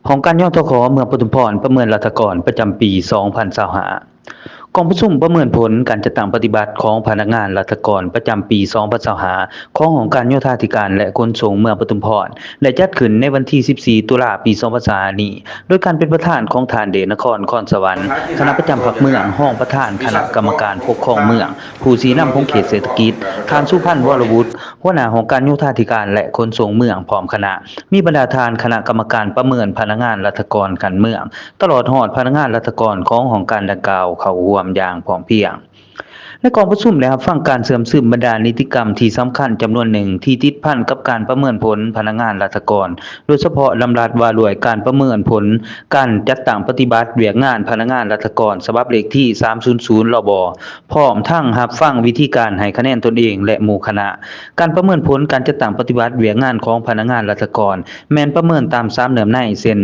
ຫ້ອງການ ຍທຂ ເມືອງປະທຸມພອນ ປະເມີນລັດຖະກອນປະຈຳປີສອງພັນຊາວຫ້າ. ກອງປະຊຸມປະເມີນຜົນການຈັດຕັ້ງປະຕິບັດຂອງພະນັກງານລັດຖະກອນປະຈຳປີສອງພັນຊາວຫ້າ ຂອງຫ້ອງການໂຍທາທິການ ແລະ ຂົນສົ່ງເມືອງປະທຸມພອນ ໄດ້ຈັດຂຶ້ນໃນວັນທີສິບສີ່ ຕຸລາ ປີສອງພັນຊາວຫ້ານີ້ ໂດຍການເປັນປະທານຂອງທ່ານ ເດດນະຄອນ ຄອນສະຫວັນ ຄະນະປະຈຳພັກເມືອງ, ຮອງປະທານຄະນະກຳມະການປົກຄອງເມືອງ, ຜູ້ຊີ້ນຳຂອງເຂດເສດຖະກິດ, ທ່ານ ສຸພັນ ວໍລະວຸດ ຫົວໜ້າຫ້ອງການໂຍທາທິການ ແລະ ຂົນສົ່ງເມືອງ ພ້ອມຄະນະ, ມີບັນດາທ່ານຄະນະກຳມະການປະເມີນພະນັກງານລັດຖະກອນຂັ້ນເມືອງ, ຕະຫຼອດຮອດພະນັກງານລັດຖະກອນຂອງຫ້ອງການດັ່ງກ່າວເຂົ້າຮ່ວມຢ່າງພ້ອມພຽງ. ໃນກອງປະຊຸມໄດ້ຮັບຟັງການເຊື່ອມຊຶມບັນດານິຕິກຳທີ່ສຳຄັນຈຳນວນໜຶ່ງທີ່ຕິດພັນກັບການປະເມີນຜົນພະນັກງານລັດຖະກອນ, ໂດຍສະເພາະດຳລັດວ່າດ້ວຍການປະເມີນຜົນການຈັດຕັ້ງປະຕິບັດວຽກງານພະນັກງານລັດຖະກອນ ສະບັບເລກທີສາມສູນສູນ ລບ ພ້ອມທັງຮັບຟັງວິທີການໃຫ້ຄະແນນຕົນເອງ ແລະ ໝູ່ຄະນະ. ການປະເມີນຜົນການຈັດຕັ້ງປະຕິບັດວຽກງານຂອງພະນັກງານລັດຖະກອນ ແມ່ນປະເມີນຕາມສາມເນື້ອໃນ ເຊັ່ນ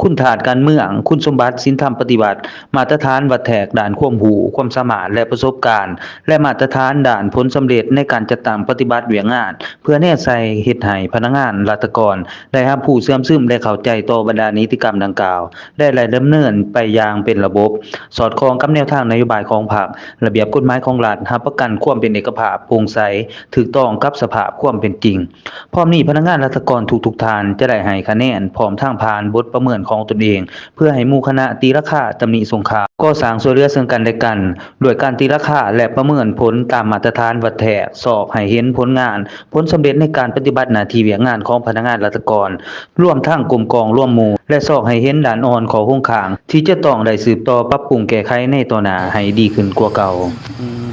ຄຸນທາດການເມືອງ, ຄຸນສົມບັດສິນທຳປະຕິວັດ, ມາດຕະຖານວັດແທກດ້ານຄວາມຮູ້, ຄວາມສາມາດ ແລະ ປະສົບການ ແລະ ມາດຕະຖານດ້ານຜົນສຳເລັດໃນການຈັດຕັ້ງປະຕິບັດວຽກງານ ເພື່ອແນໃສ່ເຮັດໃຫ້ພະນັກງານລັດຖະກອນໄດ້ຮັບຮູ້ເຊື່ອມຊຶມ ແລະ ເຂົ້າໃຈຕໍ່ບັນດານິຕິກຳດັ່ງກ່າວ ແລະ ໄດ້ດຳເນີນໄປຢ່າງເປັນລະບົບ, ສອດຄ່ອງກັບແນວທາງນະໂຍບາຍຂອງພັກ, ລະບຽບກົດໝາຍຂອງລັດ, ຮັບປະກັນຄວາມເປັນເອກະພາບ, ໂປ່ງໃສ, ຖືກຕ້ອງກັບສະພາບຄວາມເປັນຈິງ. ພ້ອມນີ້, ພະນັກງານລັດຖະກອນທຸກໆທ່ານຈະໄດ້ໃຫ້ຄະແນນ ພ້ອມທັງຜ່ານບົດປະເມີນຂອງຕົນເອງ ເພື່ອໃຫ້ໝູ່ຄະນະຕີລາຄາ, ຕຳໜິສົງຄາມ, ກໍ່ສ້າງຊ່ວຍເຫຼືອເຊິ່ງກັນແລະກັນ ດ້ວຍການຕີລາຄາ ແລະ ປະເມີນຜົນຕາມມາດຕະຖານວັດແທກ, ຊອກໃຫ້ເຫັນຜົນງານ, ຜົນສຳເລັດໃນການປະຕິບັດໜ້າທີ່ວຽກງານຂອງພະນັກງານລັດຖະກອນ, ລວມທັງກົມກອງລວມໝູ່ ແລະ ຊອກໃຫ້ເຫັນດ້ານອ່ອນ, ຂໍ້ຄົງຄ້າງ ທີ່ຈະຕ້ອງໄດ້ສືບຕໍ່ປັບປຸງແກ້ໄຂໃນຕໍ່ໜ້າໃຫ້ດີຂຶ້ນກວ່າເກົ່າ.